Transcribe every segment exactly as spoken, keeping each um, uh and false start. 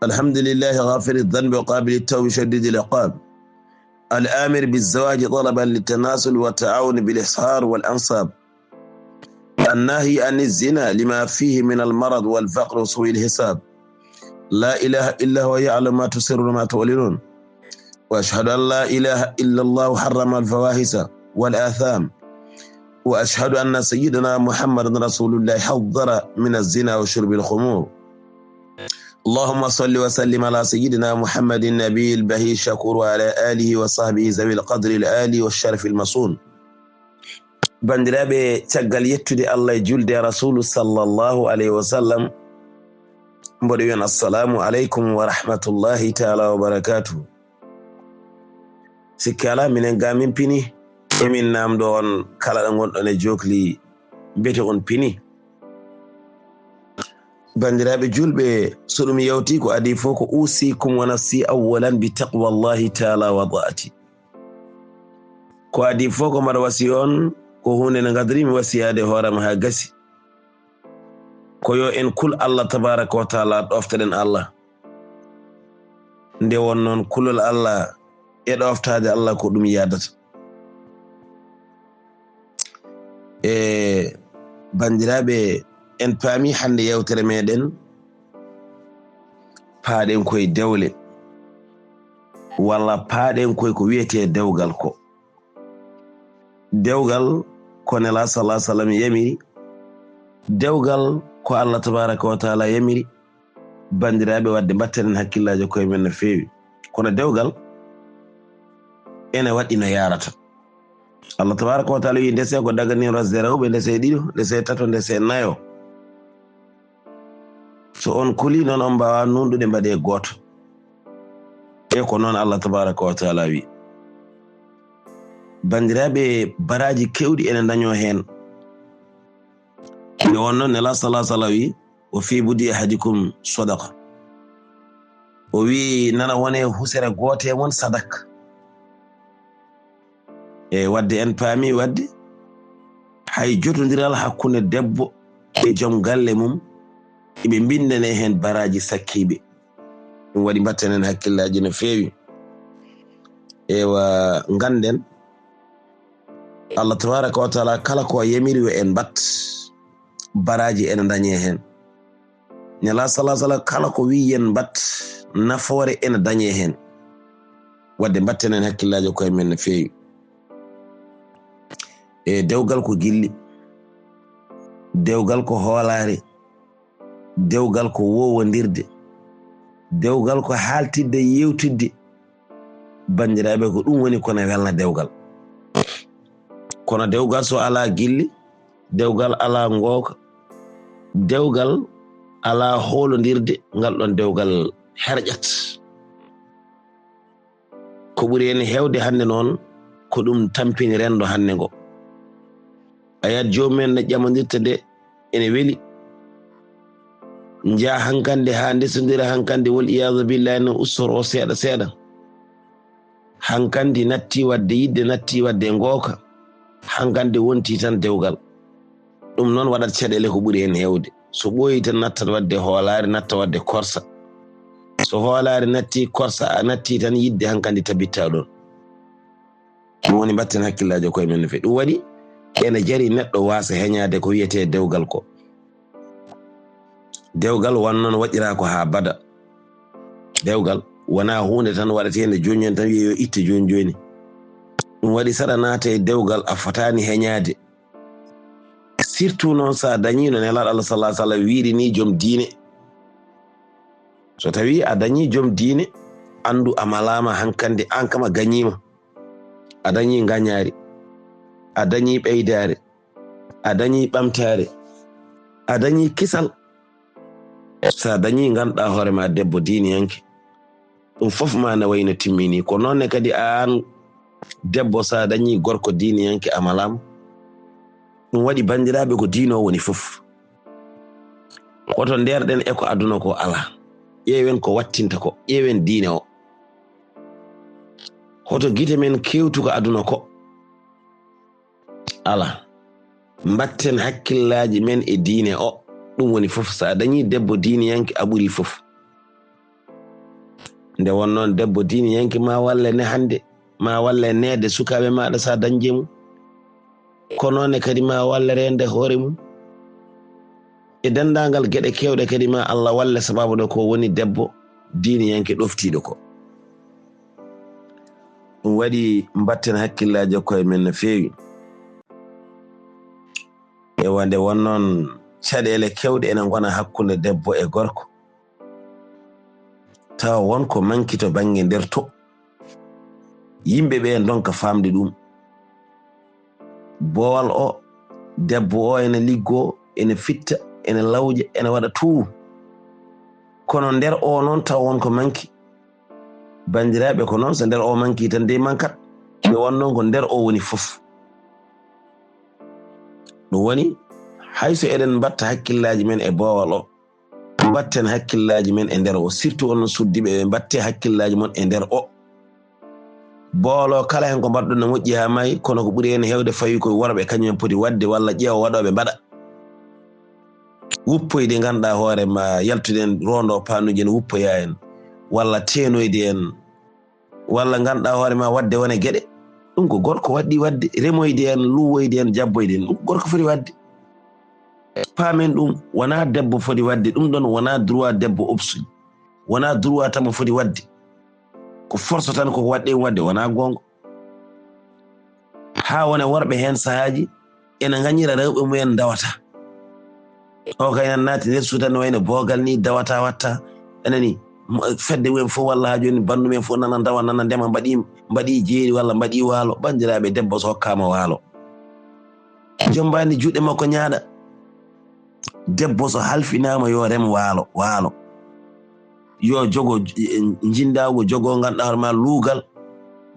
الحمد لله غافر الذنب وقابل التوب شديد العقاب، الآمر بالزواج طلبا للتناسل والتعاون بالإسهار والأنصاب، الناهي عن الزنا لما فيه من المرض والفقر وسوء الحساب. لا إله إلا هو يعلم ما تسرون وما تعلنون. وأشهد أن لا إله إلا الله حرم الفواحش والآثام. وأشهد أن سيدنا محمد رسول الله حذر من الزنا وشرب الخمور. اللهم صل وسلم على سيدنا محمد النبي البهي الشكور وعلى آله وصحبه ذوي القدر العالي والشرف المصون. Banndiraaɓe, caggal yettude Allah e julde e Rasuulu sallallahu alayhi wa sallam, mboɗo wiyan assalaamu aleykum wa rahmatullahi taala wa barakaatuhu. Sikke alaa, minen ga min pini, emin naamndo on kala ɗo ngonɗon e jookli, mbete on pini. Banndiraaɓe julɓe, so ɗum yawti ko adii fof ko uusikum wa nafsi awwalan bi taqwallahi taala wa taati. Ko adii fof ko mbaɗa wasiya on, ko huunde nde ngadoriimi wasiyaade hoore am haa gasi. Ko yo en kul Allah tabaraka wa taala, ɗoftoɗen Allah. Nde won noon kulol Allah e ɗoftaade Allah ko ɗum yaadata. E banndiraaɓe, en paami hannde yewtere meɗen paaɗen koye dewle, walla paaɗen koye ko wiyetee dewgal ko. Dewgal ko Nela sallallahu alaihi wasallam yamiri. Dewgal ko Allah tabaraka wa taala yamiri. Banndiraaɓe, wadde mbatten hakkillaaji koye men no feewi. Kono dewgal ene waɗi no yaarata. Allah tabaraka wa taala wi, ndese ko daganino rasde rewɓe, ndese ɗiɗo, ndese tato, ndese nayo. So on kuli noon, on mbaawa nuunɗude mbaɗe gooto. E ko noon Allah tabaraka wa taala wi. Banndiraaɓe, baraaji keewɗi ene ndañoo heen. Nde wonno Nela sallallahu alaihi wasallam wi, "Wa fi budi ahadikum sadaqa." O wi, "Nana wone husere goote mon sadak." E wadde en paami wadde hay jotondiral hakkunde debbo e joom galle mum, iɓe mbindane heen baraaji sakkiiɓe. Ɗum waɗi mbatten heen hakkillaaji no feewi. Ewa, ngannden Allah tabaraka wa taala kala ko yamiri yo en mbat, baraaji ene ndañee heen. Nela sallallahu alaihi wasallam kala ko wi yen mbat, nafoore ene dañee heen. Wadde mbatten heen hakkillaaji koye men no feewi. E dewgal ko gilli, dewgal ko hoolaare, dewgal ko woowondirde, dewgal ko haaltidde, yeewtidde. Banndiraaɓe, ko ɗum woni ko ne welna dewgal. Kono dewgal so alaa gilli, dewgal alaa ngooka, dewgal alaa hoolondirde, ngal ɗon dewgal herƴat. Ko ɓuri heen heewde hannde noon, ko ɗum tampini renndo hannde ngo. A yiyat joomum en no ƴamondirta nde ene weli. Njaha hankande haa ndesondira hankande, wal iyaazu billahi, no ussoro seeɗa seeɗa. Hankandi natti wadde yidde, natti wadde ngooka. Hankandi wonti tan dewgal. Ɗum noon waɗat caɗeele ko ɓuri heen heewde. So ɓooyi tan nattat wadde hoolaare, natta wadde korsa. So hoolaare natti korsa, a natti tan yidde hankandi tabitta ɗon. Ɗum woni mbatten hakkillaaji koye men no feewi. Ɗum waɗi ene jari neɗɗo waasa heñaade ko wiyetee dewgal ko. Dewgal wano noon waɗiraa ko haa bada. Dewgal wonaa huunde tan waɗeteende jooni jooni tan wiyee yo itte jooni jooni. Ɗum waɗi saɗa naata e dewgal a fotaani heñaade. Surtout noon so a dañii no Nelaaɗo Allah sallallahu alaihi wasallam wiiri ni joom diine. So tawii a dañii joom diine, anndu a malaama hankande, aan kam a gañiima. A dañii ngañaari, a dañii ɓeydaare, a dañii ɓamtaare, a dañii kisal. So a dañii, ngannduɗaa hoore ma debbo diiniyanke, ɗum fof ma ne wayi no timmini. Ko noon ne kadi aan debbo, so a dañii gorko diiniyanke, a malaama. Ɗum waɗi, banndiraaɓe, ko diine o woni fof. Hoto ndeerɗen e ko aduna ko alaa. Ƴeewen ko wattinta ko. Ƴeewen diine o. Hoto gite men keewtu ko aduna ko. Alaa. Mbatten hakkillaaji men e diine o. Ɗum woni fof. So a dañii debbo diiniyanke, a ɓurii fof. Nde wonnoon debbo diiniyanke ma walle ne hannde, ma walle neede sukaaɓe maaɗa sa dañje mum. Ko noon ne kadi ma walle reende hoore mum. E denndaangal geɗe keewɗe kadi ma Allah walle sababu nde ko woni debbo diiniyanke ɗoftiiɗo ko. Ɗum waɗi mbatten hakkillaaji e koye men no feewi. E wonde wonnoon caɗeele keewɗe ene ngona hakkunde debbo e gorko. Tawa won ko manki to bannge nder to. Yimɓe ɓe ndonka faamde ɗum. Boowal o, debbo o ene liggoo, ene fitta, ene lawƴa, ene waɗa tout. Kono nder o noon tawa won ko manki. Banndiraaɓe, ko noon so nder o manki tan dey mankat. Nde wonnoon ko nder o woni fof. Ɗum woni, hay so eɗen mbatta hakkillaaji men e boowal o, mbatten hakkillaaji men e nder o, surtout onon suddiiɓe ɓe, mbatte hakkillaaji mon e nder o. Boowal o kala heen ko mbaɗɗon ne moƴƴi haa maayi, kono ko ɓuri heen heewde fawi ko worɓe kañum en poti waɗde walla ƴeewa waɗooɓe mbaɗa. Wuppoyde ngannduɗaa hoore ma, yaltude en roondo panuuji en wuppoya en, walla teenoyde en, walla ngannduɗaa hoore ma waɗde wone geɗe. Ɗum ko gorko waɗɗi waɗde, remoyde en, luwoyde en, jabboyde en, ɗum ko gorko foti waɗde. Paamen ɗum, wonaa debbo foti waɗde ɗum ɗon, wonaa droit debbo obsude, wonaa droit tan mo foti waɗde. Ko force tan koko waɗde ɗum waɗde, wonaa goonga. Haa wona worɓe heen sahaaji ene ngañira rewɓe mumen ndawata. O kay nan naati nder suudu tan no wayno boogal ni dawata watta. Anani, mo-, fedde mumen fof walla haa jooni bandu men fof nana ndawa, nana ndema, mbaɗi, mbaɗi jeeri walla mbaɗi waalo. Banndiraaɓe, debbo so hokkaama waalo, jombaani juuɗe makko ñaaɗa. Debbo so halfinaama yo rem waalo, waalo. Yo jogo j-, njindaagu, jogo ngannduɗaa hoore ma luugal,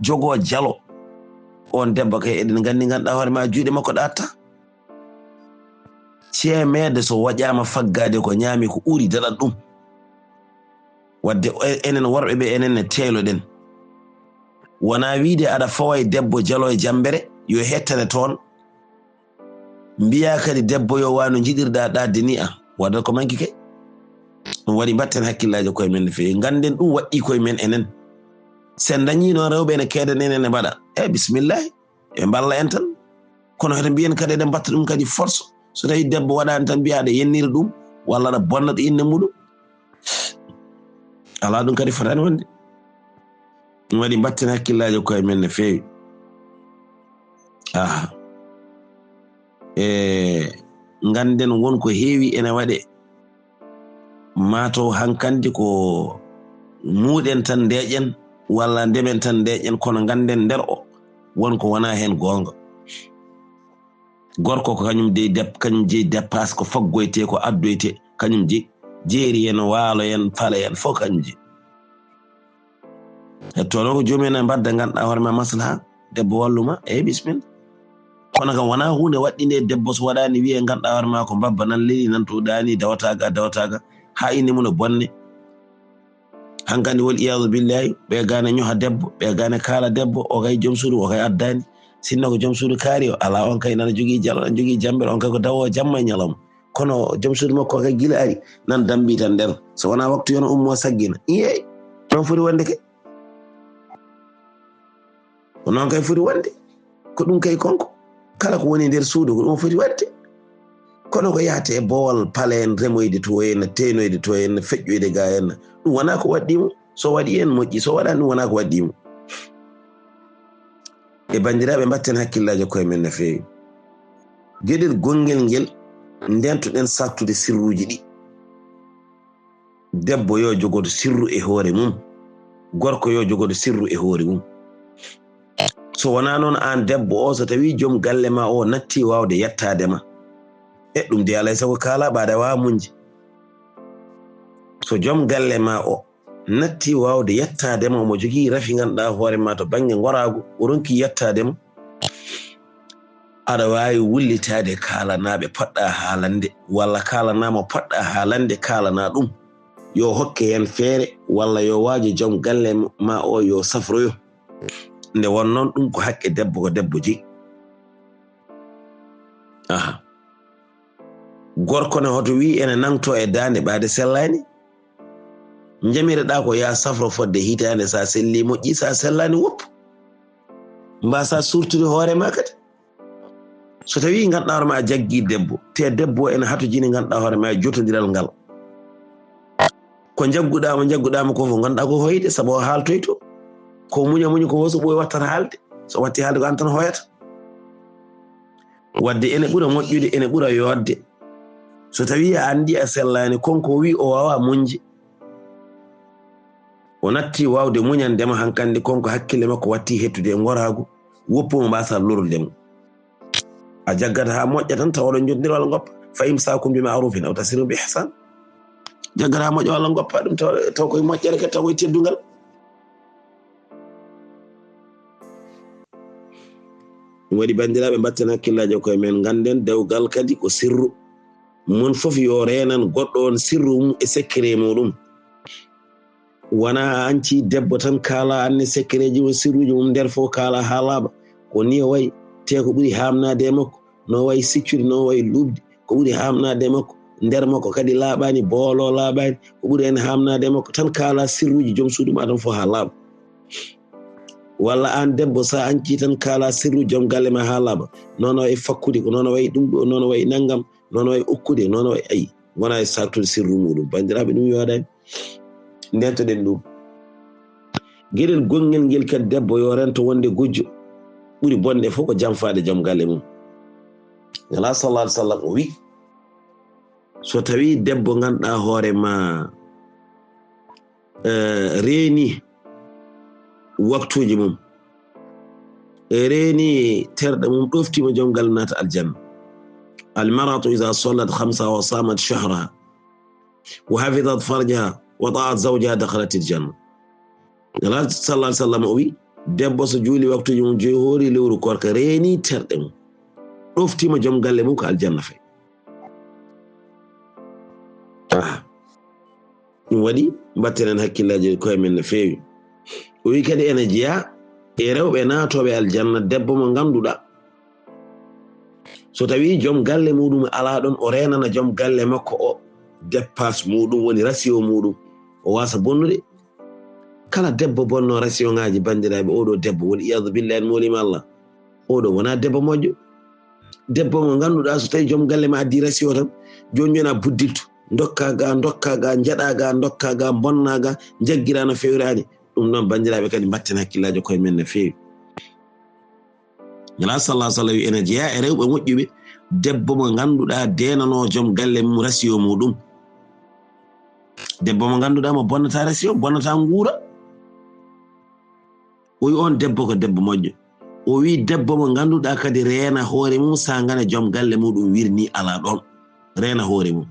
jogo jalo. On debbo kay eɗen nganndi ngannduɗaa hoore ma juuɗe makko ɗatta. Ceemeede so waƴaama faggaade ko ñaami ko uri daɗat ɗum. Wadde e-, enen worɓe ɓe enen ne teeloɗen. Wonaa wiide aɗa fawa e debbo jalo e jammbere, yo hettane toon. Mbiyaa kadi debbo yo waano njiɗirɗaa ɗaatde ni a. Waɗat ko manki kay. Ɗum waɗi mbatten hakkillaaji koye men no feewi. Ngannden ɗum waɗɗii koye men enen. Sen dañii noon rewɓe ene keedani en ene mbaɗa. E bismillahi. Ɓe mballa en tan. Kono heto mbiyen kadi eɗen mbatta ɗum kadi force. So tawi debbo waɗaani tan mbiyaa aɗa yennira ɗum, walla aɗa bonnata innde muɗum. Alaa, ɗum kadi fotaani wonde. Ɗum waɗi mbatten hakkillaaji koye men no feewi. Aha. E ngannden won ko heewi ene waɗe. Maa taw hankandi ko muuɗen tan ndeeƴen, walla ndemen tan ndeeƴen, kono ngannden nder o won ko wonaa heen goonga. Gorko ko kañum dey dep-, kañum jeyi dépasse, ko faggoyte, ko addoyte, kañum jeyi. Jeeri en, waalo en, pale en, fof kañum jeyi. Hetto noon ko joomum en mbadda, ngannduɗaa hoore ma maslaha, debbo wallu ma, eyi bismilla. Kono kam wonaa huunde waɗɗinde debbo so waɗaani wiyee ngannduɗaa hoore ma ko mbabba nan leli nan to ɗaani dawata ga, dawata ga, haa innde mum no bonne. Hankandi wol iyaazu billahi, ɓe gane ñoha debbo, ɓe gane kaala debbo, o kay joom suudu, o kay addaani. Sinno ko joom suudu kaari o, alaa, on kay nana jogii jalo, nana jogii jambere, on kay ko dawo jamma e ñalawma. Kono joom suudu makko kay gila ari, nan dambi tan nder. So wonaa waktu yo no ummo saggina. Iye, ɗon foti wonde kay. Ko noon kay foti wonde. Ko ɗum kay konko. Kala ko woni nder suudu, ko ɗum foti waɗde. Kono ko yahata e boowal pale en, remoyde to en, teenoyde to en, feƴƴoyde ga en. Ɗum wonaa ko waɗɗii mo. So waɗi en moƴƴi, so waɗaani ɗum wonaa ko waɗɗii mo. E banndiraaɓe, mbatten hakkillaaji koye men no feewi. Geɗel gonngel ngel ndentoɗen saaktude sirruuji ɗi. Debbo yo jogodo sirru e hoore mum. Gorko yo jogodo sirru e hoore mum. So wonaa noon aan debbo o, so tawii joom galle ma o natti waawde yettaade ma. E ɗum de alay sago kaala ɓaade waawa muñde. So joom galle ma o natti waawde yettaade ma, omo jogii rafi ngannduɗaa hoore ma to bannge ngoraagu, o ronki yettaade ma. Aɗa waawi wullitaade kaalanaaɓe poɗɗa haalande, walla kaalanaa mo poɗɗa haalande, kaalanaa ɗum. Yo hokke heen feere, walla yo waajo joom galle ma o yo safroyo. Nde won noon ɗum ko haqqe debbo, ko debbo jeyi. Aha. Gorko ne hoto wii ene nangto e daande ɓaade sellaani. Njamireɗaa ko yaa safro fodde hitaande, so a sellii moƴƴi, so a sellaani woppu. Mbaasa surtude hoore ma kadi. So tawii ngannduɗaa hoore ma a jaggii debbo, te debbo o ene hatojini ngannduɗaa hoore ma e jotondiral ngal. Ko njagguɗaa mo, njagguɗaa mo ko fof, ngannduɗaa ko hoyde, sabu o haaltoyto. Ko muña muña ko fof so ɓooyi wattata haalde. So watti haalde ko aan tan hoyata. Wadde ene ɓura moƴƴude, ene ɓura yootde. So tawii a anndi a sellaani, kon ko wii o waawaa muñde. O natti waawde muñande ma hankandi, kon ko hakkille makko watti hettude e ngoraagu, woppu mo mbaasa lorlude mo. A jaggat haa moƴƴa tan tawa oɗon njondira walla ngoppa. Fa imsaakum bi ma'rufin aw tasrihun bi ihsan. Jaggat haa moƴƴa walla ngoppa ɗum tawa, tawa koye moƴƴere kadi tawa koye teddungal. Ɗum waɗi banndiraaɓe mbatten hakkillaaji e koye men, ngannden dewgal kadi ko sirru. Mon fof yo reenan goɗɗo on sirru mum e secret muɗum. Wona a anci debbo tan kaala anne secretji mum, sirruji mum nder fof kaala haa laaɓa. Ko ni o wayi, te ko ɓuri haamnaade e makko, no wayi siccude, no wayi luuɓde, ko ɓuri haamnaade e makko, nder makko kadi laaɓaani, boolo laaɓaani, ko ɓuri heen haamnaade e makko tan kaala sirruji joom suudu ma tan fof haa laaɓa. Walla aan debbo, so a anci tan kaala sirru joom galle ma haa laaɓa. Noon o wayi fakkude, ko noon o wayi ɗum ɗo, noon o wayi nanngam, noon o wayi ukkude, noon o wayi ayi. Wona e sartude sirru muɗum. Banndiraaɓe, ɗum yooɗaani. Ndentoɗen ɗum. Geɗel gonngel ngel kadi debbo yo rento wonde gujjo. Ɓuri bonde fof ko janfaade joom galle mum. Nela sallallahu alaihi wasallam o wi, so tawi debbo ngannduɗaa hoore ma, eh, reeni waktuuji mum, reeni terɗe mum, ɗoftiima joom galle naata aljanna. Al mar'atu iza sallat khamsaha wa samat shahraha wa hafizat farjaha wa ta'at zawjaha dakhalat al janna. Nela sallallahu alaihi wasallam o wi, debbo so juuli waktuuji mum joyi, hoori lewru koorka, reeni terɗe mum, ɗoftiima joom galle mum, ko aljanna fay. Ah. Ɗum waɗi mbatten en hakkillaaji e koye men no feewi. O wi kadi ene jeyaa e rewɓe naatooɓe aljanna debbo mo ngannduɗaa so tawi joom galle muɗum alaa ɗon, o reenana joom galle makko o dépense muɗum, woni ratio muɗum, o waasa bonnude. Kala debbo bonno ratio ngaaji, banndiraaɓe, oɗo debbo, wal iyadu billahi, en moolima Allah, oɗo wona debbo moƴƴo. Debbo mo ngannduɗaa so tawi joom galle ma addi ratio tan, jooni jooni a buddilto, ndokka ga, ndokka ga, njaɗa ga, ndokka ga, bonna ga, njaggira no fewraani. Ɗum noon, banndiraaɓe, kadi mbatten hakkillaaji koye men no feewi. Nela sallallahu alaihi wasallam wi ene jeyaa e rewɓe moƴƴuɓe, debbo mo ngannduɗaa deenano joom galle mum ratio muɗum. Debbo mo ngannduɗaa mo bonnata ratio, bonnata nguura. O wi on debbo ko debbo moƴƴo. O wi debbo mo ngannduɗaa kadi reena hoore mum, sangane joom galle muɗum wirni alaa ɗon. Reena hoore mum.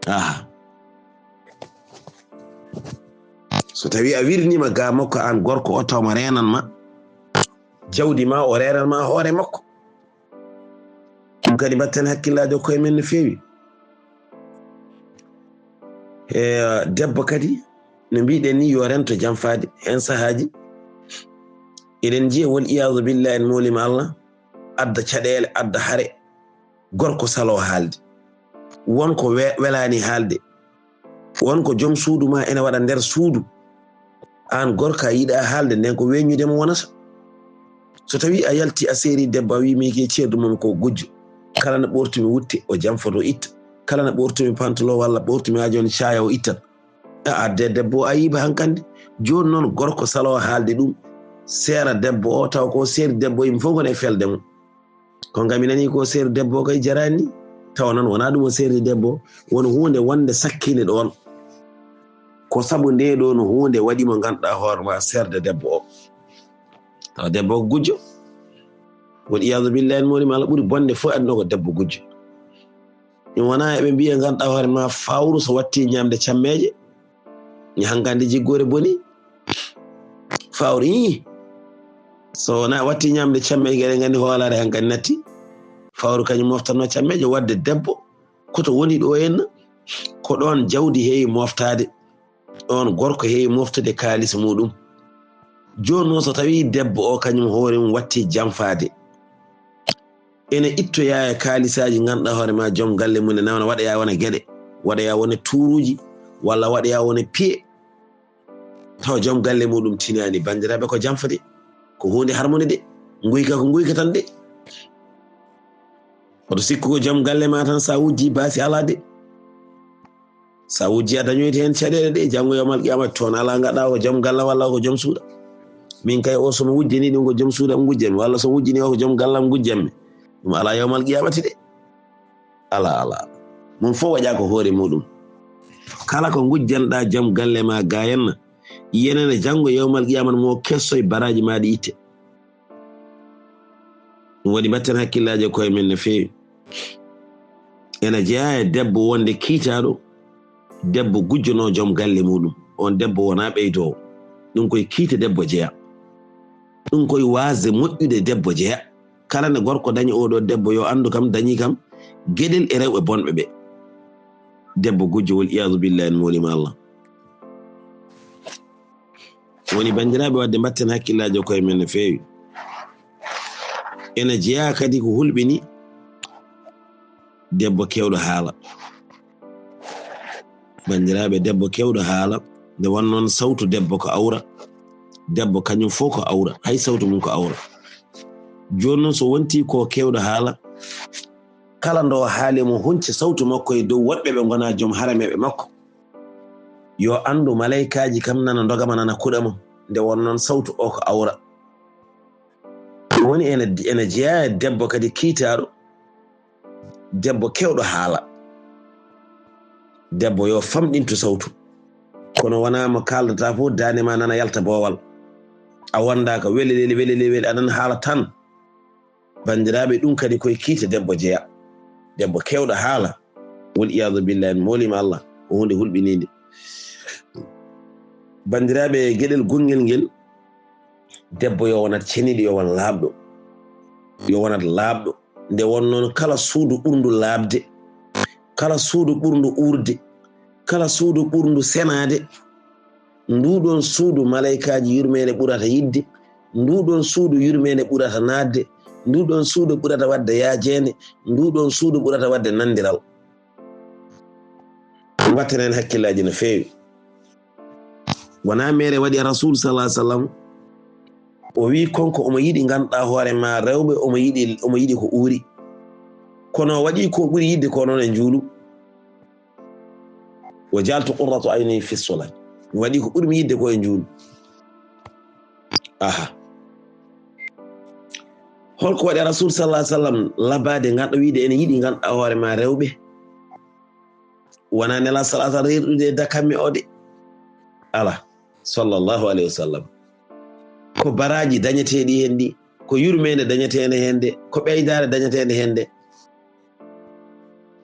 Aha. So tawi a wirnima ga makko an gorko o, taw ma reenan ma jawdi ma, o reenan ma hoore makko. Ɗum kadi mbatten hakkillaaji koye men no feewi. E, debbo kadi, no mbiɗen ni, yo rento janfaade. Heen sahaaji, eɗen njiya, wal iyaazu billahi, en moolima Allah, adda caɗeele, adda hare, gorko salo haalde. Won ko we-, welaani haalde. Won ko joom suudu ma ene waɗa nder suudu. Aan gorko a yiɗa haalde, nden ko weññude mo wonata. So tawi a yalti a seeri debbo, a wi mi ke ceerdu mum ko gujjo. Kala no ɓortumi wutte, o janfoto itta. Kala no ɓortumi pantalon walla ɓortumi haa jooni caaya, o ittat. A adde debbo o ayiba hankandi. Jooni noon gorko salo haalde ɗum. Seera debbo o, taw ko seeri debbo yimɓe fof ngoni e felde mum. Ko ngam mi nani ko seeri debbo kay jarani, tawa noon wonaa ɗum o seeri debbo, won huunde wonde sakkinde ɗoon. Ko sabu nde ɗoon huunde waɗi mo ngannduɗaa hoore ma seerde debbo o. Tawa debbo ko gujjo. Wal iyaazu billahi, en moolima Allah, ɓuri bonde fof aduna ko debbo gujjo. Ɗum wonaa eɓe mbiya ngannduɗaa hoore ma fawru so watti ñamde cammeeje. Ni hankandi jiggoore boni. Fawru, ii. So wona watti ñamde camme, eɗen nganndi hoolaare hankandi natti. Fawru kañum moftanno cammeeje, wadde debbo, ko to woni ɗo henna, ko ɗoon jawdi heewi moftaade. Ɗoon gorko heewi moftude kaalis muɗum. Jooni noon so tawi debbo o kañum hoore mum watti janfaade. Ene ittoyaa e kaalisaaji ngannduɗaa hoore ma joom galle mum ne nawna, waɗoya wona geɗe, waɗoya wona tuuruuji, walla waɗoya won e piye, taw joom galle muɗum tinaani. Banndiraaɓe, ko jamfa de, ko huunde harmunde de, nguyka ko nguyka tan de. Hoto sikku ko joom galle ma tan, sa wujji baasi alaa de. Sa wujji a dañoyte heen caɗeele de, janngo yawmal qiyamati toon alaa, ngaɗa ko joom galle walla ko joom suuɗa. Min kay o so mi wujjini ɗum ko joom suuɗa am ngujjanmi, walla so mi wujjini o ko joom galle am ngujjanmi. Ɗum alaa yawmal qiyamati de. Alaa, alaa. Mum fof waɗa ko hoore muɗum. Kala ko ngujjanɗa joom galle ma gaayanna, yenana janngo yawmal qiyamati mo kesso e baraaji ma ɗi itte. Ɗum waɗi mbatten hakkillaaji e koye men no feewi. Ena jeyaa e debbo wonde kiitaaɗo, debbo gujjono joom galle muɗum. On debbo wona ɓeydoowo. Ɗum koye kiite debbo jeyaa. Ɗum koye waasde moƴƴude debbo jeyaa. Kala nde gorko dañi oɗo debbo, yo anndu kam dañi kam geɗel e rewɓe bonɓe ɓe. Debbo gujjo, wal iyaazu billahi, en moolima Allah. Woni banndiraaɓe, waɗde mbatten hakkillaaji e koye men no feewi. Ena jeyaa kadi ko hulɓini debbo keewɗo haala. Banndiraaɓe, debbo keewɗo haala, nde won noon sawtu debbo ko awra, debbo kañum fof ko awra, hay sawtu mum ko awra. Jooni noon so wontii ko keewɗo haala, kala ndo haali mo hunci sawtu makko e dow woɗɓe ɓe ngonaa joom harameeɓe makko, yo anndu malaykaaji kam nana ndoga ma, nana kuɗa ma, nde won noon sawtu o ko awra. Ɗum woni ene, ene jeyaa e debbo kadi kiitaaɗo, debbo keewɗo haala. Debbo yo famɗintu sawtu. Kono wonaa mo kaaldata fof daande ma nana yalta boowal. A wonda ko wele leli, wele leli, wele, aɗa nana haala tan. Banndiraaɓe, ɗum kadi koye kiite debbo jeyaa. Debbo keewɗo haala. Wal iyaazu billahi, en moolima Allah. Ko huunde hulɓiniinde. Banndiraaɓe, geɗel gonngel ngel, debbo yo wonat ceniiɗo, yo won laaɓɗo. Yo wonat laaɓɗo. Nde won noon kala suudu ɓurndu laaɓde, kala suudu ɓurndu uurde, kala suudu ɓurndu senaade, nduu ɗoon suudu malaykaaji yurmeende ɓurata yiɗde, nduu ɗoon suudu yurmeende ɓurata naatde, nduu ɗoon suudu ɓurata waɗde yaajeende, nduu ɗoon suudu ɓurata waɗde nanndiral. Mbatten heen hakkillaaji no feewi. Wonaa meere waɗi Rasul sallallahu alaihi wasallam, o wii kon ko omo yiɗi ngannduɗaa hoore ma rewɓe, omo yiɗi, omo yiɗi ko uuri. Kono o waɗi ko ɓuri yiɗde ko noon e njuulu. Wa jaaltu qurratu ayni fi solat. Mi waɗi ko ɓurmi yiɗde ko e njuulu. Aha. Holko waɗi Rasul sallallahu alaihi wasallam labaade ngannduɗaa wiide ene yiɗi ngannduɗaa hoore ma rewɓe? Wonaa Nela sallallahu alaihi wasallam rerɗude e dakamme o de. Ala, sallallahu alaihi wasallam. Ko baraaji dañeteeɗi heen ɗi, ko yurmeende dañeteende heen de, ko ɓeydaare dañeteende heen de.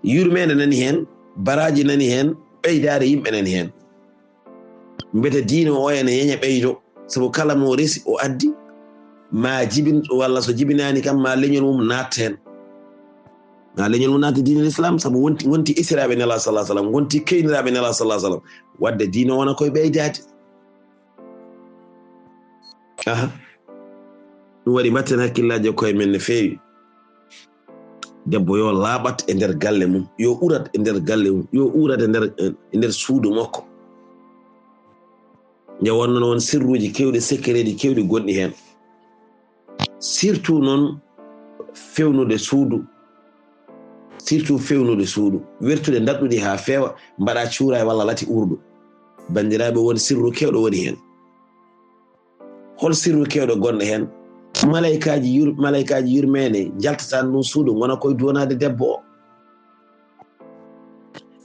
Yurmeende nani heen, baraaji nani heen, ɓeydaare yimɓe nani heen. Mbete diine o ene yeña ɓeydo, sabu kala mo resi o addi, ma jibin, walla so jibinaani kam, ma leñol mum naatta heen. Ma leñol mum naatta diine l'islam, sabu wonti, wonti esiraaɓe Nela sallallahu alaihi wasallam, wonti keyniraaɓe Nela sallallahu alaihi wasallam. Waɗde diine o wona koye ɓeydaade. Aha. Ɗum waɗi mbatten hakkillaaji e koye men no feewi. Debbo yo laaɓat e nder galle mum, yo urat e nder galle mum, yo urat e nder, e nder suudu makko. Nde won noon won sirruuji keewɗi, secretji keewɗi gonɗi heen. Surtout noon fewnude suudu, surtout fewnude suudu, wertude ndaɗɗudi haa feewa, mbaɗa cuuraay walla lati uurɗo. Banndiraaɓe, won sirru keewɗo woni heen. Hol sirru keewɗo gonɗo heen? Malaykaaji yur-, malaykaaji yurmeende njaltata ɗum suudu, ngona koye duwanaade debbo o.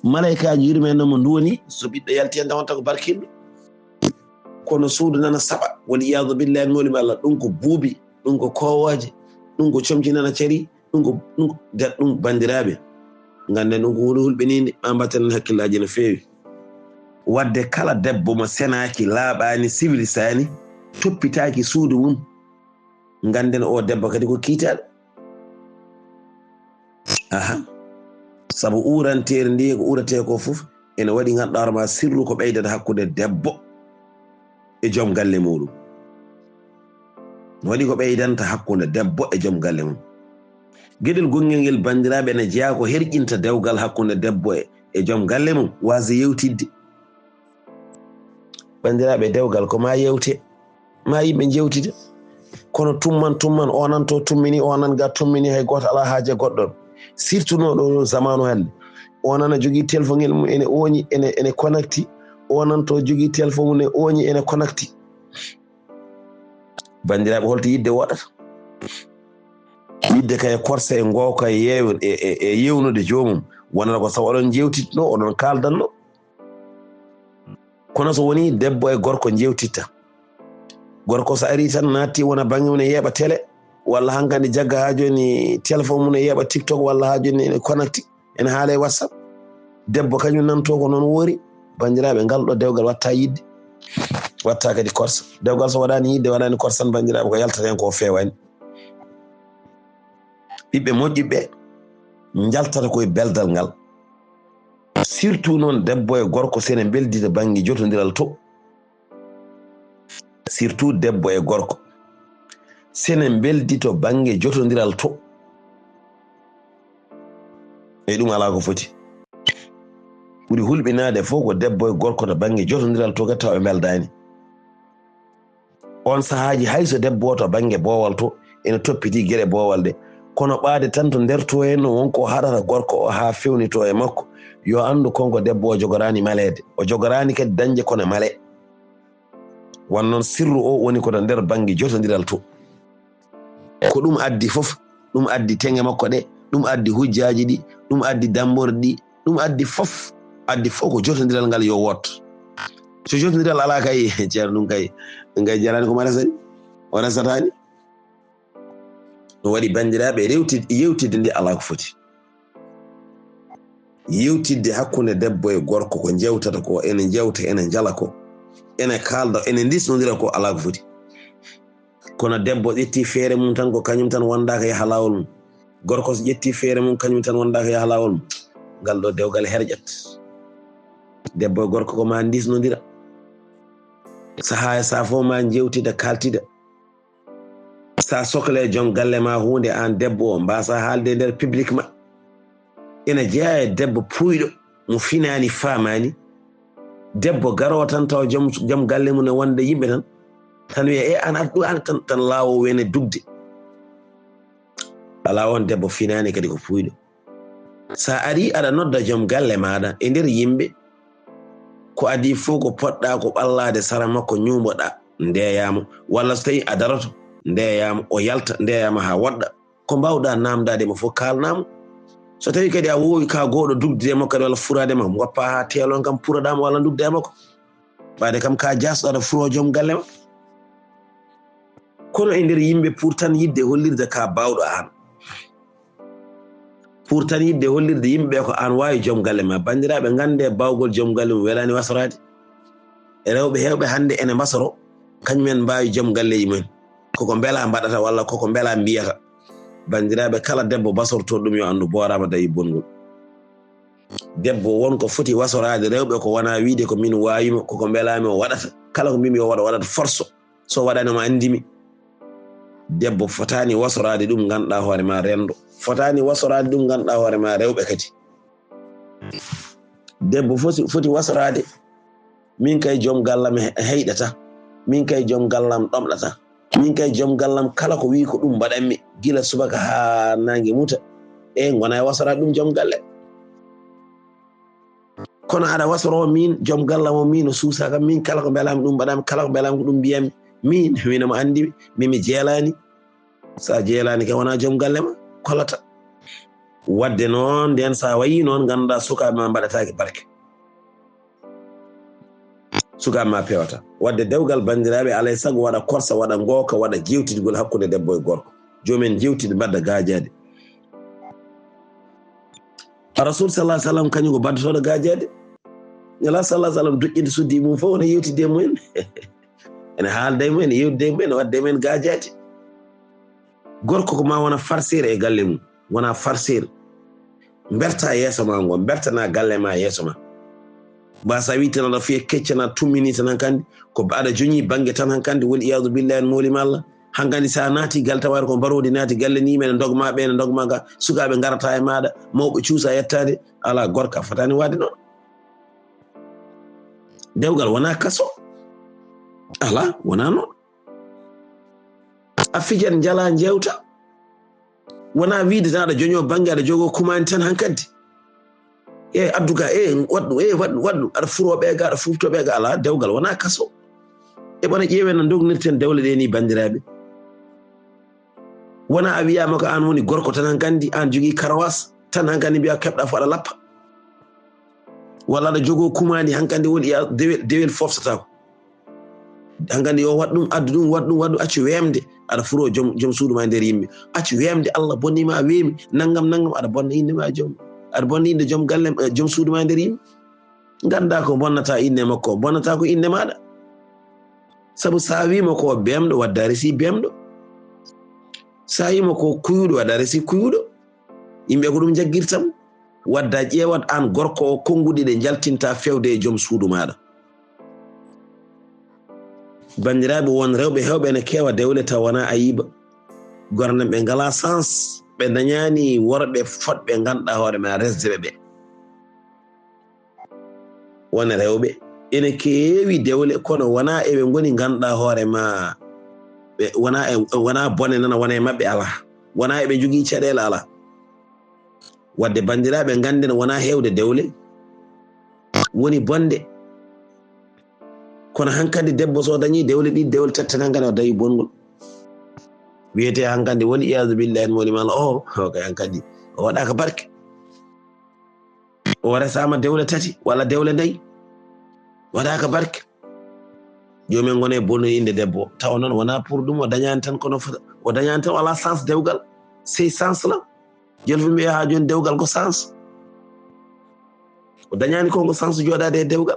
Malaykaaji yurmeende noon mo nduwoni, so ɓiɗɗo yalti heen, tawata ko barkinɗo. Kono suudu nana saɓa, wal iyaazu billahi, moolimi Allah, ɗum ko buubi, ɗum ko koowooje, ɗum ko comci nana cari, ɗum ko, ɗum ko, da-, ɗum banndiraaɓe. Ngannden ɗum ko huunde hulɓiniinde, maa mbatten heen hakkillaaji no feewi. Waɗde kala debbo mo senaaki, laaɓaani, siwilsaani, toppitaaki suudu mum, ngannden oo debbo kadi ko kiitaaɗo. Aha. Sabu uuranteeri ndi, ko uuratee ko fof, ene waɗi ngannduɗaa hoore ma sirru ko ɓeydata hakkunde debbo e joom galle muɗum. Waɗi ko ɓeydanta hakkunde debbo e joom galle mum. Geɗel gonngel ngel, banndiraaɓe, ene jeyaa ko herƴinta dewgal hakkunde debbo e, e joom galle mum, waasde yewtidde. Banndiraaɓe, dewgal ko maa yewte, maa yimɓe njewtida. Kono tumman, tumman, o nan to tummini, o nan ga tummini, hay gooto alaa haaje goɗɗo. Surtout no ɗo zamanu hannde. O nan a jogii telefon mum, ene ooñi, ene, ene connecti. O nan to jogii telefon mum, ene ooñi, ene connecti. Banndiraaɓe, holto yidde woɗata? Yidde kay e korsa e ngooka e yeewe-, e, e, e yewnude joomum. Wonata ko sabu oɗon njewtitno, oɗon kaaldanno. Kono so woni debbo e gorko njewtitta. Gorko so ari tan naatti wona bannge mum e yeeɓa télé, walla hankadi jagga haa jooni téléphone mum e yeeɓa TikTok, walla haa jooni ene connecti, ene haala e WhatsApp. Debbo kañum nan to ko noon woori. Banndiraaɓe, ngal ɗo dewgal watta yidde, watta kadi korsa. Dewgal so waɗaani yidde, waɗaani korsa tan, banndiraaɓe, ko yaltata heen ko feewaani. Ɓiɓɓe moƴƴuɓe njaltata koye beldal ngal. Surtout noon debbo e gorko, sene mbeldita bannge jotondiral to. Surtout debbo e gorko, sene mbeldito bannge jotondiral to. E ɗum alaa ko foti. Ɓuri hulɓinaade fof ko debbo e gorko to bannge jotondiral to, kadi tawa ɓe mbeldaani. On sahaaji, hay so debbo o to bannge boowal to, ene toppiti geɗe boowal ɗe. Kono ɓaade tan to nder to henno won ko haɗata gorko o haa fewnito e makko, yo anndu kon ko debbo o jogoraani maleede. O jogoraani kadi dañde kono male. Wan noon sirru o woni ko to nder bannge jotondiral to. Ko ɗum addi fof, ɗum addi teŋe makko ɗe, ɗum addi hujjaaji ɗi, ɗum addi damborɗi, ɗum addi fof, addi fof ko jotondiral ngal yo woot. So jotondiral alaa kay, ceerno, ɗum kay, ɗum kay jaraani ko ma resani, o resataani. Ɗum waɗi banndiraaɓe, rewti-, yewtidde nde alaa ko foti. Yewtidde hakkunde debbo e gorko, ko njewtata ko, ene njewta, ene njala ko, ene kaalda, ene ndisnondira ko, alaa ko foti. Kono debbo ƴetti feere mum tan, ko kañum tan wondaaka yaha laawol mum. Gorko so ƴetti feere mum, kañum tan wondaaka yaha laawol mum. Ngal ɗo dewgal herƴat. Debbo e gorko ko ma ndisnondira. Sahaa e sahaa fof ma njewtida, kaaltida. Sa sokle joom galle ma huunde, aan debbo o, mbaasa haalde nder public ma. Ene jeyaa e debbo puuyɗo, mo finaani, faamaani. Debbo garoo tan tawa joom, joom galle mum e wonde yimɓe tan. Tan wiya, "E, aan aɗa ɗo, aan tan, tan laawo wene dugde." Alaa, on debbo finaani kadi ko puuyɗo. Sa ari aɗa nodda joom galle maaɗa e nder yimɓe, ko adii fof ko poɗɗa ko ɓallaade sara makko, ñuumoɗa, ndeeyaamo. Walla so tawi a daroto, ndeeyaamo, o yalta, ndeeyaama haa woɗɗa. Ko mbaawɗa naamndaade mo fof, kaalnaa mo. So tawi kadi a woowi ka gooɗo dugde e makko kadi, walla furaade makko, ngoppa haa teelon kam, puroɗaa mo walla ndugde e makko. Ɓaade kam ka jaasɗo aɗa furo joom galle ma. Kono e nder yimɓe, pour tan yiɗde hollirde ka baawɗo aan. Pour tan yiɗde hollirde yimɓe ko aan waawi joom galle ma. Banndiraaɓe, nganndee baawgol joom galle mum welaani wasoraade. E rewɓe heewɓe hannde ene mbasoro, kañum en mbaawi joom galleeji mumen. Koko mbelaa mbaɗata walla koko mbelaa mbiyata. Banndiraaɓe, kala debbo basortoo ɗum yo anndu booraama dañi bonngol. Debbo won ko foti wasoraade rewɓe ko wonaa wiide ko min waawi mo, koko mbelaa mi o waɗata. Kala ko mbimi o waɗa, o waɗata force. So waɗaani mo anndi mi. Debbo fotaani wasoraade ɗum ngannduɗaa hoore ma renndo. Fotaani wasoraade ɗum ngannduɗaa hoore ma rewɓe kadi. Debbo foti, foti wasoraade. Min kay joom gallam he-, heyɗata. Min kay joom gallam ɗomɗata. Min kay joom gallam kala ko wii ko ɗum mbaɗanmi. Gila subaka haa naange muta. E ngona e wasoraade ɗum joom galle. Kono aɗa wasoro min, joom galle mo min, o suusa kam, min kala ko mbelami ɗum mbaɗami, kala ko mbelami ko ɗum mbiyami. Min, min omo anndi, min mi jeelani. Sa jeelani kay wona joom galle ma, kolata. Wadde noon, nden sa wayi noon, ngannduɗaa sukaaɓe ma mbaɗataake barke. Sukaaɓe ma pewata. Wadde dewgal banndiraaɓe, alay sago waɗa korsa, waɗa ngooka, waɗa jewtidgol hakkunde debbo e gorko. Joomen jewtid mbadda gaajaade. Rasul sallallahu alaihi wasallam kañum ko baddotooɗo gaajaade. Nela sallallahu alaihi wasallam duƴƴinde suddi mum fof wona yewtidde e mumen. Ene haalda e mumen, ene yewtida e mumen, ene wadda e mumen gaajaade. Gorko ko ma wona farseer e galle mum, wona farseer. Mberta yeeso ma ngo, mbertana galle ma yeeso ma. Ba sa wi tan aɗa fiya keccana tummini tan hankandi, ko aɗa joñi bannge tan hankandi, woni iyadu billahi en moolima Allah. Hankandi sa naati galle tawaade ko mbaroodi naati galle ni, men ndogma ɓe, ne ndogma ga, sukaaɓe ngarata e maaɗa, mawɓe cuusa yettaade, ala gorka fotani waade noon. Dewgal wona kaso. Alaa, wonaa noon. A fijat, njalaa, njeewta. Wonaa wiide tan aɗa joñoo bannge, aɗa jogoo kumaani tan hankadi. E addu ga, e waɗ ɗum, e waɗ ɗum, waɗ ɗum. Aɗa furoo ɓe ga, aɗa fuuftoo ɓe ga, alaa, dewgal wonaa kaso. E ɓona ƴeewen no ndognirten dewle ɗe ni, banndiraaɓe. Wonaa a wiyaama ko aan woni gorko tan hankadi, aan jogii karawaas tan hankadi, mbiyaa keɓɗaa fof aɗa lappa. Walla aɗa jogoo kumaani hankadi, woni iya dewel, dewel foftataako. Hankadi yo waɗ ɗum, addu ɗum, waɗ ɗum, waɗ ɗum, accu weemde. Aɗa furoo joom, joom suudu ma nder yimɓe. Accu weemde, Allah bonni ma, a weemi, nanngam, nanngam, aɗa bonna innde ma joom. Aɗa bonna innde joom galle, eh, joom suudu ma nder yimɓe. Nganndaa ko bonnata innde makko, bonnata ko innde maaɗa. Sabu so a wiima ko beemɗo, wadda resi beemɗo. So a wiima ko kuyuɗo, wadda resi kuyuɗo. Yimɓe ko ɗum njaggirta mo. Wadda ƴeewat aan gorko o konnguɗi ɗe njaltinta feewde e joom suudu maaɗa. Banndiraaɓe, won rewɓe heewɓe ene keewa dewle tawa wonaa ayiba. Goranɗen ɓe ngalaa sens, ɓe ndañaani worɓe fotɓe ngannduɗaa hoore ma resde ɓe ɓe. Won rewɓe ene keewi dewle, kono wonaa eɓe ngoni ngannduɗaa hoore ma, ɓe wonaa e, wonaa bone nana wona e maɓɓe, alaa. Wonaa eɓe njogii caɗeele, alaa. Wadde banndiraaɓe, ngannden wonaa heewde dewle woni bonde. Kono hankadi debbo so dañii dewle ɗiɗi, dewle tati tan hankadi o dañii bonngol. Wiyetee hankadi woni iyaazu billahi mo woni mala o, o kay hankadi o waɗaaka barke. O resaama dewle tati walla dewle nayi, waɗaaka barke. Joomum en ngoni e bonnude innde debbo o. Tawa noon wonaa pour ɗum, o dañaani tan kono fota, o dañaani tan, o alaa sens dewgal. Sey sens la. Jolfo mbiya haa jooni dewgal ko sens. O dañaani kon ko sens jooɗaade e dewgal.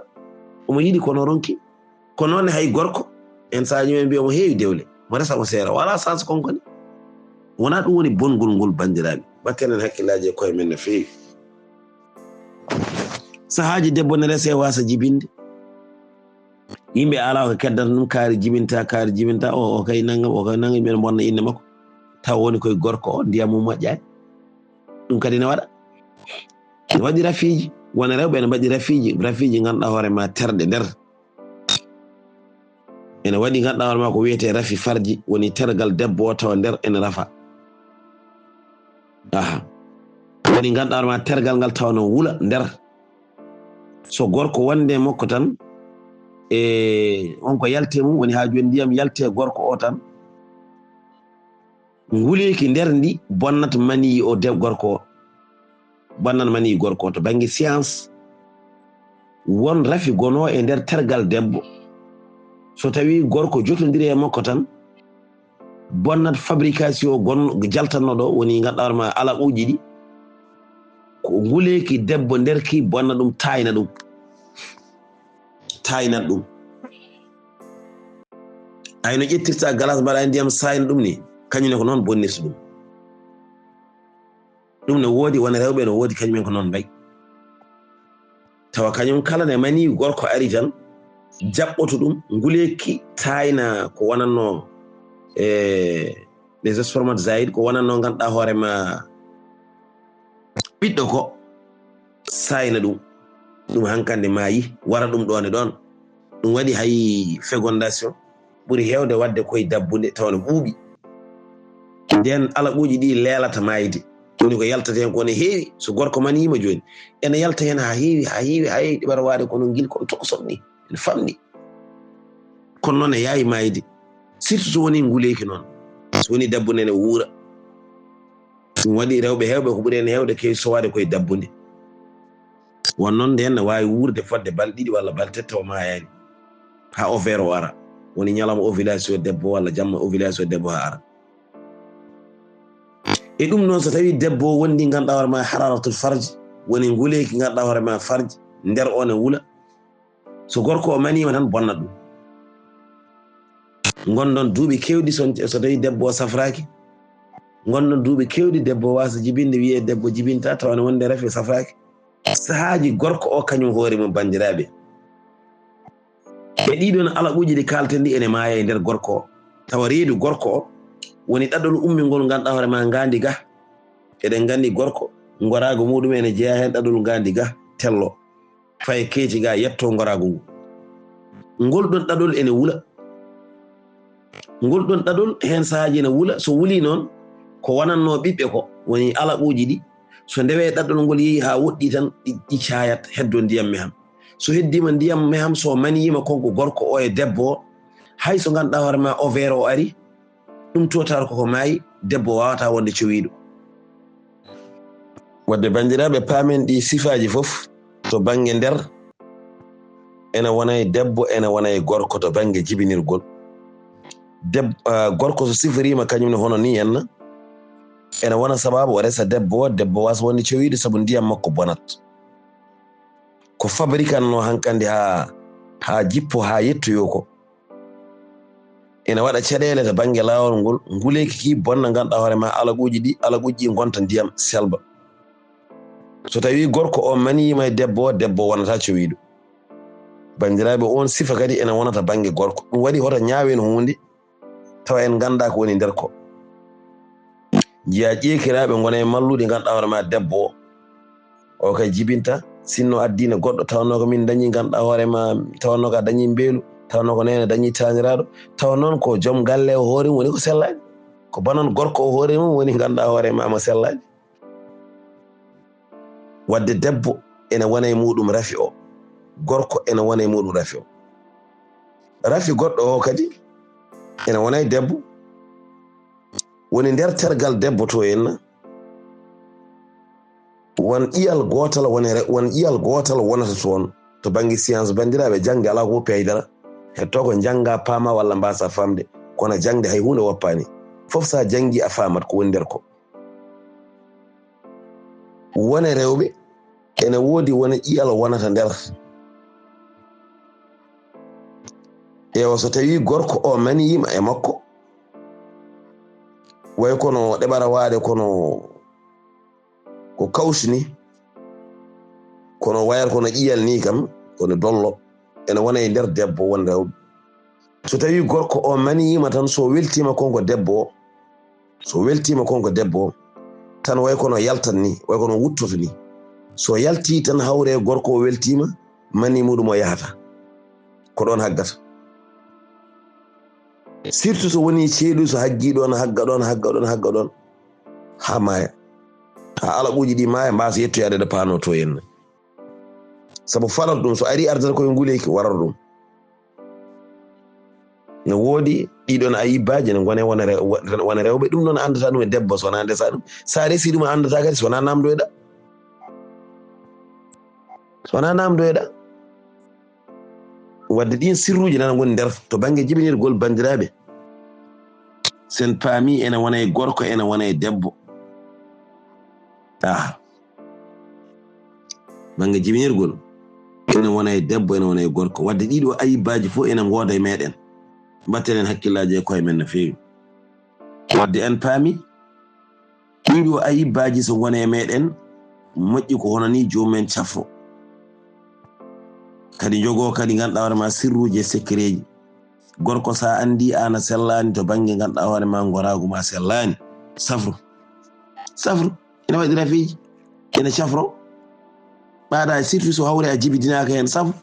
Omo yiɗi kono ronki. Ko noon ne hay gorko. En saaji men mbiya omo heewi dewle. Mo resa mo seera. O alaa sens kon koni. Wonaa ɗum woni bonngol ngol, banndiraaɓe. Mbatten en hakkillaaji e koye men no feewi. Sahaaji debbo ne rese waasa jibinde. Yimɓe alaa ko keddata ɗum, kaari jibinta, kaari jibinta, o, o kay nanngam, o kay nanngam, ɓe mbonna innde makko. Taw woni koye gorko o, ndiyam mum moƴƴaani. Ɗum kadi ne waɗa. Ne waɗi rafiiji, wona rewɓe ene mbaɗi rafiiji, rafiiji ngannduɗaa hoore ma terɗe nder. Ene waɗi ngannduɗaa hoore ma ko wiyetee rafi farji, woni tergal debbo o tawa nder ene rafa. Aha. Woni ngannduɗaa hoore ma tergal ngal tawa no wula nder. So gorko wonde e makko tan, e on ko yalte mum, woni haa jooni ndiyam yalte gorko o tan. Nguleeki nder ndi bonnat maniyi o de-, gorko o. Bonnat maniyi gorko o. To bannge science, won rafi gonoo e nder tergal debbo. So tawii gorko jotondiri e makko tan, bonnat fabrication gon-, jaltanno ɗo, woni ngannduɗaa hoore ma alaɓuuji ɗi. Ko nguleeki debbo nder ki bonna ɗum, taayna ɗum. Taayna ɗum. Ay no ƴettirta glace mbaɗa e ndiyam, saayna ɗum ni, kañum ne ko noon bonnirta ɗum. Ɗum ne woodi, wona rewɓe no woodi, kañum en ko noon mbayi. Tawa kañum kala ne mani gorko ari tan, jaɓɓoto ɗum, nguleeki taayna ko wonanno, e, les spermatozoïdes, ko wonanno ngannduɗaa hoore ma ɓiɗɗo ko, saayna ɗum. Ɗum hankande maayi, wara ɗum ɗoon e ɗoon. Ɗum waɗi hay fécondation ɓuri heewde waɗde koye dabbunde tawa no ɓuuɓi. Nden alaɓuuji ɗi leelata maayde. Woni ko yaltata heen ko ne heewi. So gorko maniima jooni, ene yalta heen haa heewi, haa heewi, haa heewi, ɗi ɓara waade kono ngil kono tokosoɗ ni, ene famɗi. Kono noon e yaawi maayde. Surtout so woni nguleeki noon. So woni dabbunde ne wuura. Ɗum waɗi rewɓe heewɓe ko ɓuri heen heewde keewi sowaade koye dabbunde. Won noon ndeen ne waawi wuurde fodde balɗe ɗiɗi walla balɗe tati tawa maayaani. Haa ovaire o ara. Woni ñalawma ovulation debbo walla jamma ovulation debbo haa ara. E ɗum noon, so tawii debbo o wondi ngannduɗaa hoore ma hararatul farj, woni nguleeki ngannduɗaa hoore ma farj, nder o ne wula. So gorko o maniima tan, bonna ɗum. Ngonɗon duuɓi keewɗi, so, so tawii debbo o safraaki, ngonɗon duuɓi keewɗi, debbo o waasa jibinde, wiyee debbo jibinta, tawa ne wonde rafi o safraaki. Sahaaji gorko o kañum hoore mum, banndiraaɓe. E ɗiɗon alaɓuuji ɗi kaalten ɗi ene maaya e nder gorko o. Tawa reedu gorko o woni ɗaɗol ummingol ngannduɗaa hoore ma ngaandi ga. Eɗen nganndi gorko, ngoraagu muɗum ene jeyaa heen ɗaɗol ngaandi ga, tello. Faye keeci ga, yetto ngoraagu ngu. Ngol ɗon ɗaɗol ene wula. Ngol ɗon ɗaɗol heen sahaaji ene wula, so wulii noon, ko wonannoo ɓiɓɓe ko woni alaɓuuji ɗi, so ndewee ɗaɗol ngol yehi haa woɗɗii tan, ɗi, ɗi caayat, heddoo ndiyam meham. So heddiima ndiyam meham, so maniyiima konko gorko o e debbo o, hay so ngannduɗaa hoore ma ovaire o ari, ɗum tootaar koko maayi, debbo waawataa wonde cowiiɗo. Wadde banndiraaɓe, paamen ɗi sifaaji fof to bannge nder, ene wona e debbo, ene wona e gorko to bannge jibinirgol. Deb-, ah, gorko so siforiima kañum ne hono nii henna, ene wona sabaabu o resa debbo o, debbo waasa wonde cowiiɗo sabu ndiyam makko bonat. Ko fabrikannoo hankandi haa, haa jippo, haa yettoyoo ko. Ene waɗa caɗeele to bannge laawol ngol, nguleeki ki bonna, ngannduɗaa hoore ma, alaquuji ɗi, alaquuji ɗi ngonta ndiyam selba. So tawii gorko o maniyiima e debbo o, debbo wonata cowiiɗo. Banndiraaɓe, oon sifa kadi ene wonata bannge gorko. Ɗum waɗi hoto ñaawen huunde tawa en nganndaa ko woni nder ko. Njiyaa ƴeekiraaɓe ngona e malluɗi, ngannduɗaa hoore ma debbo o, o kay jibinta, sinno addiino goɗɗo, tawnoo ko min dañi, ngannduɗaa hoore ma, tawnoo ko a dañi mbeelu, tawnoo ko neene dañi taaniraaɗo, tawa noon ko joom galle o hoore mum woni ko sellaani, ko banon gorko o hoore mum woni, ngannduɗaa hoore ma, mo sellaani. Wadde debbo ene wona e muɗum rafi o, gorko ene wona e muɗum rafi o. Rafi goɗɗo o kadi ene wona e debbo, woni nder tergal debbo to henna, won ƴiyal gootal woni re-, won ƴiyal gootal wonata toon to bannge science. Banndiraaɓe, jaŋde alaa ko woppi hay dara, hetto ko njannga, paama walla mbaasa faamde, kono jaŋde hay huunde woppaani. Fof so a janngii a faamat ko woni nder ko. Wone rewɓe, ene woodi wone ƴiyal wonata nder. Ewa, so tawii gorko o maniyiima e makko, way kono ɗeɓara waade kono ko kawsi ni, kono wayata kono ƴiyal ni kam, kono dollo, ene wona e nder debbo won rewɓe. So tawii gorko o maniyiima tan, so weltiima konko debbo o, so weltiima konko debbo o, tan way kono yaltat ni, way kono wuttoto ni. So yaltii tan, hawre gorko o weltiima, mani muɗum o yahata. Ko ɗoon haggata. Surtout so wonii ceeɗu, so haggii ɗoon, hagga ɗoon, hagga ɗoon, hagga ɗoon, haa maaya. Haa alaɓuuji ɗi maaya, mbaasa yettoyaade ɗo paanoo to henna. Sabu falata ɗum, so arii ardata koye nguleeki, warata ɗum. Ne woodi ɗiɗon ayibbaaji ne ngone wona rew-, wona rewɓe, ɗum noon anndata ɗum e debbo, so wonaa ndesa ɗum. So a resii ɗum, a anndata kadi, so wonaa naamndoyɗa. So wonaa naamndoyɗa. Wadde ɗiin sirruuji nana ngoni nder to bannge jibinirgol, banndiraaɓe. Sen paami, ene wona e gorko, ene wona e debbo. Ah. Bannge jibinirgol, ene wona e debbo, ene wona e gorko. Wadde ɗiɗo ayibbaaji fof ene ngooda e meɗen. Mbatten en hakkillaaji e koye men no feewi. Wadde en paami, ɗiɗo ayibbaaji so ngone e meɗen, moƴƴi ko hono ni joomum en cafro. Kadi njogoo kadi ngannduɗaa hoore ma sirruuji e sekkereeji. Gorko, so a anndi aan a sellaani to bannge ngannduɗaa hoore ma, ngoraagu ma sellaani, safru. Safru. Ina waɗi rafiiji. Ina cafro. Ɓaaɗa, surtout so hawre a jibidinaaka heen, safru.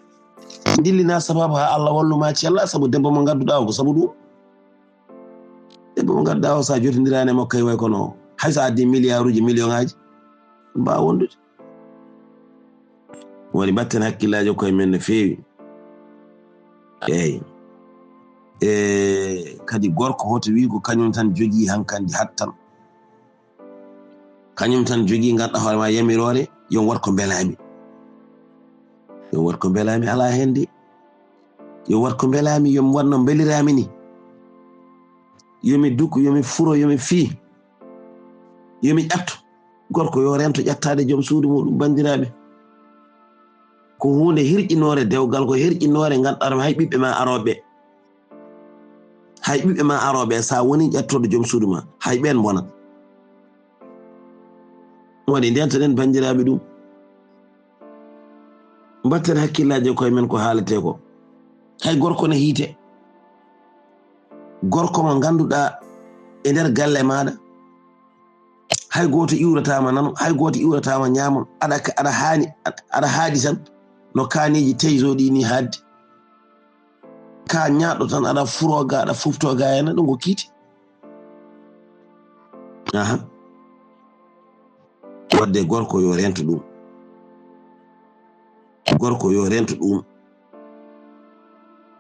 Ndillina sabaabu haa Allah wallu ma cella, sabu debbo mo ngannduɗaa o ko sabu ɗum. Debbo mo ngannduɗaa o, so a jotindiraani e makko, kay way kono hay so a addi miliyaaruuji, miliyoŋaaji, mbaawa wondude. Woni mbatten hakkillaaji koye men no feewi. Eey. E kadi gorko hoto wii ko kañum tan jogii hankandi hattan. Kañum tan jogii ngannduɗaa hoore ma yamiroore, yo waɗ ko mbelaami. Yo waɗ ko mbelaami, alaa heen de. Yo waɗ ko mbelaami, yo mi waɗ no mbeliraami ni. Yo mi dukku, yo mi furo, yo mi fii. Yo mi ƴatto. Gorko yo rento ƴattaade joom suudu muɗum, banndiraaɓe. Ko huunde hirƴinoore dewgal, ko hirƴinoore ngannduɗaa hay ɓiɓɓe ma arooɓe. Hay ɓiɓɓe ma arooɓe, so a wonii ƴattooɗo joom suudu ma, hay ɓeen mbonat. Waɗi ndentenen banndiraaɓe ɗum. Mbatten hakkillaaji e koye men ko haaletee ko. Hay gorko ne hiite. Gorko mo ngannduɗaa e nder galle maaɗa, hay gooto iwrataama nano, hay gooto iwrataama ñaamo. Aɗa, aɗa haani, aɗa haadi tan no kaaniiji teyso ɗi ni haaddi. Ka ñaaɗo tan aɗa furo ga, aɗa fufto ga, ene ɗum ko kiiti. Aha. Wadde gorko yo rento ɗum. Gorko yo rento ɗum.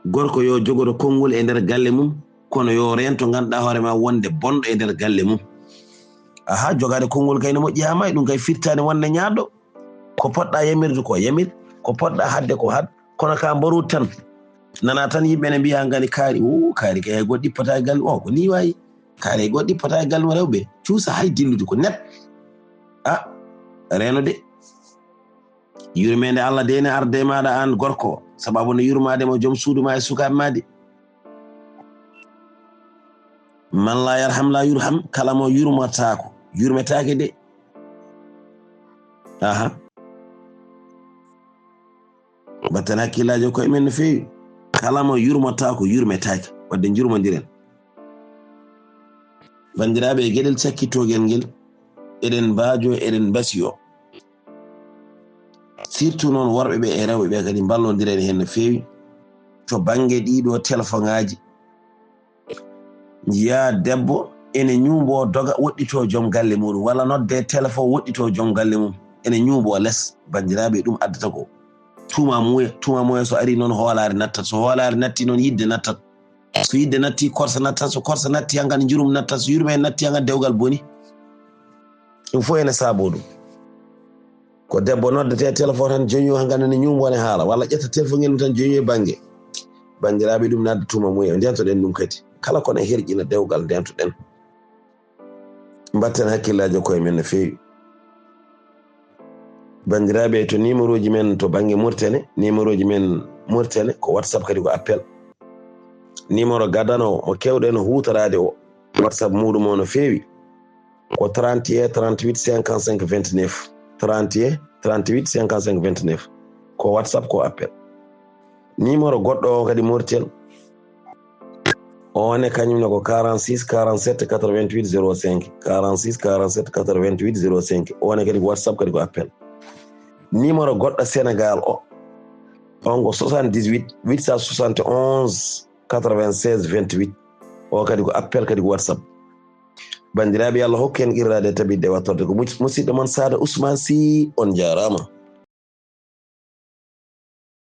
Gorko yo jogoto konngol e nder galle mum, kono yo rento ganduɗa hoore ma wonde bonɗo e nder galle mum. Aha, jogade konngol kay no moƴƴi ha maayi, ɗum kay firtani wonde ñaaɗo. Ko poɗɗa yamirde ko yamir, ko poɗɗa hadde ko had, kono ka mbaru tan. Nana tan yimɓe ne mbiya ngani kaari, o kaari kay hay goɗɗo ɗippata e galle, o ko ni wayi. Kaari hay goɗɗo ɗippata e galle mo rewɓe, cuusa hay dillude ko net. A, reno de. Yurmeende Allah de ne arde maɗa an gorko, sababu no yurmade mo joom suudu ma e sukaaɓe ma de. Man la yarham la yurham, kala mo yurmataako, yurmetaake de. Aha. Batten hakkillaaji koye men no feewi. Kala mo yurmataako, yurmetaake. Wadde njurmondiren. Banndiraaɓe, e geɗel cakkitogel ngel, eɗen mbaajo, eɗen mbasiyo. Surtout noon worɓe ɓe e rewɓe ɓe kadi mballondiren heen no feewi. To bannge ɗiɗo telefoŋaaji, njiyaa debbo ene ñuumboo doga woɗɗitoo joom galle muɗum, walla nodde téléphone woɗɗitoo joom galle mum, ene ñuumboo les. Banndiraaɓe, ɗum addata ko tuuma muuya. Tuuma muuya so arii noon, hoolaare nattat. So hoolaare nattii noon, yidde nattat. So yidde nattii, korsa nattat. So korsa nattii, hankadi njurum nattat. So yurme nattii, hankadi dewgal boni. Ɗum fof ene saaboo ɗum. Ko debbo noddete téléphone tan, joño, hankadi ne ñuumbo ne haala, walla ƴetta téléphone ngel tan, joño e bannge. Banndiraaɓe, ɗum ne adda tuuma muuya, ndentoɗen ɗum kadi. Kala ko ne herƴina dewgal, ndentoɗen. Mbatten hakkillaaji koye men no feewi. Banndiraaɓe, to numéroji men to bannge Mauritanie, numéroji men Mauritanie ko WhatsApp kadi ko appel. Numéro gadano mo keewɗen huutoraade o, WhatsApp muɗum o no feewi. Ko trente et un, trente-huit, cinquante-cinq, vingt-neuf. Trente et un, trente-huit, cinquante-cinq, vingt-neuf. Ko WhatsApp, ko appel. Numéro goɗɗo o kadi Mauritanie, o ne kañum ne ko quarante-six, quarante-sept, quatre-vingt-huit, zéro cinq. Quarante-six, quarante-sept, quatre-vingt-huit, zéro cinq. O ne kadi ko WhatsApp, kadi ko appel. Numéro goɗɗo Sénégal o, on ko soixante-dix-huit, huit cent soixante et onze, quatre-vingt-seize, vingt-huit. O kadi ko appel, kadi ko WhatsApp. Banndiraaɓe, yo Allah hokku en qirraade e tabitde e wattorde. Ko mus-, musidɗo mon Saada Ousmane Sy, on njaaraama.